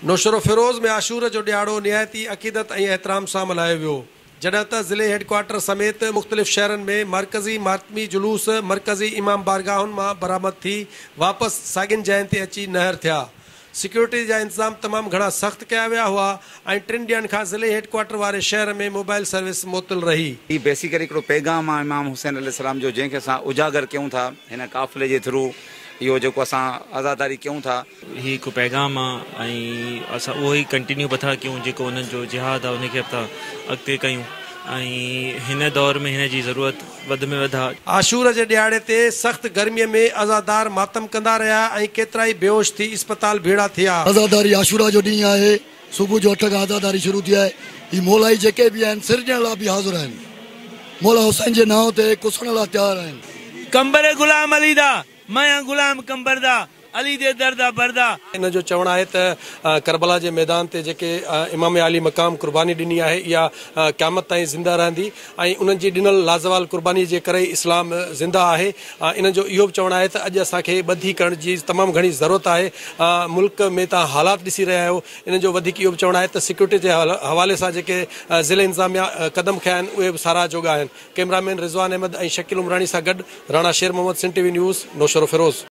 نوشهروفيروز ۾ عاشور جو ڏهاڙو نهايت ئي عقيدت ۽ احترام سان ملهايو ويو، جڏهن ته ضلعي هيڊڪوارٽر سميت مختلف شهرن ۾ مرڪزي ماتمي جلوس مرڪزي امام بارگاهن مان برآمد ٿي واپس ساڳين جاين تي اچي نهر ٿيا. سيڪيورٽي جا انتظام تمام گهڻا سخت ڪيا ويا هئا ۽ ٽن ڏينهن کان ضلعي هيڊڪوارٽر واري شهر ۾ موبائل سروس معطل رهي. هي بيسيڪلي هڪڙو پيغام آهي امام حسين عليه السلام جو جنهن کي اسان اجاگر ڪيون ٿا هن قافلي جي ٿرو اهو جيڪو اسان عزاداري ڪيون ٿا. هي هڪ پيغام آ ۽ اسان اهو ئي ڪنٽينيو به ٿا ڪيون جيڪو انهن جو جهاد آ ان کي به ٿا اڳتي ڪيون ۽ هن دور ۾ هن جي ضرورت وڌ ۾ وڌ آ. عاشور جي ڏهاڙي تي سخت گرميء ۾ عزادار ماتم ڪندا رهيا ۽ ڪيترائي بيهوش ٿي اسپتال ڀيڙا ٿيا. عزاداري عاشورا جو ڏينهن آهي. صبح جو اٺ کان عزاداري شروع ٿي آهي. هي مولائي جيڪي به آهن سر ڏيڻ لاء به حاضر آهن. مولا حسين جي نانء تي ڪسڻ لاء تيار آهن. قمبر غلام علي دا، مان آن غلام قمبر دا، علي the در دا بردا. انهن جو چوڻ آهي ته ڪربلا جي ميدان تي جيڪي امام عالي مقام قرباني ڏني آهي اها قيامت تائين زنده رهندي ۽ انهن جي ڏنل لازوال قرباني جي ڪري ئي اسلام زنده آهي. انهن جو اهو به چوڻ آهي ته اڄ اسان کي ٻڌي ڪرڻ جي تمام گهڻي ضرورت آهي ملڪ ۾ توهان حالات ڏسي رهيا آهيو. انهن جو وڌيڪ اهو به چوڻ آهي ته سيڪيورٽي جي حوالي سان جيڪي ضلعي انتظاميا قدم کنيا آهن اهي به ساراهه جوڳا آهن. ڪئميرا مين رضوان احمد ۽ شڪيل عمراڻي سان گڏ Rana Sher Muhammad Sindh T V news, Naushahro Feroze.